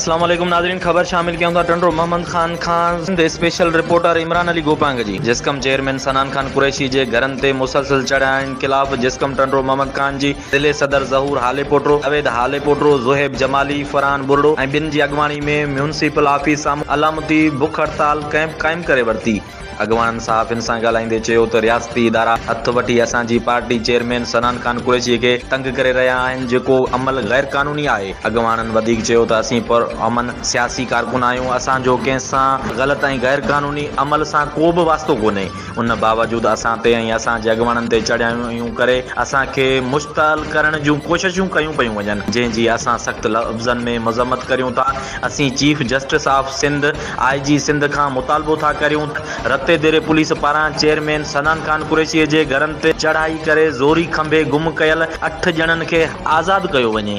اسلام عليڪم ناظرين خبر شامل ڪيون ٿا ٽنڊو محمد خان کان سنڌ اسپيشل رپورٽر عمران علي گوپانگ جي جسقم چيئرمين صنعان خان قريشي جي گهرن تي مسلسل چڙهاين خلاف جسقم ٽنڊو محمد خان جي ضلعي صدر ظهور هاليپوٽو، جاويد هاليپوٽو، زوهيب جمالي، فرحان ٻرڙو ۽ ٻين جي اڳواڻي ۾ ميونسپل آفيس سامهون علامتي بک هڙتال ڪئمپ قائم ڪري ورتي. اڳواڻن صحافين سان ڳالهائيندي چيو ته رياستي ادارا هٿ وٺي اسان جي پارٽي چيئرمين صنعان خان قريشي کي تنگ ڪري رهيا آهن جيڪو عمل غير قانوني آهي. اڳواڻن وڌيڪ چيو ته اسين پر امن سياسي ڪارڪن آهيون اسان جو ڪنهن سان غلط ۽ غير قانوني عمل سان ڪو به واسطو ڪونهي ان باوجود اسان تي ۽ اسان جي اڳواڻن تي چڙهايون ڪري اسان کي مشتعل ڪرڻ جون ڪوششون ڪيون پيون وڃن جنهن جي اسان سخت لفظن ۾ مذمت ڪريون ٿا اسين chief justice of Sindh, I G Sindh کان مطالبو ٿا ڪريون ته رتي ديري پوليس پاران چيئرمين صنعان خان قريشي جي گهرن تي چڙهائي ڪري زوري کنڀي گم ڪيل اٺ ڄڻن کي آزاد ڪيو وڃي.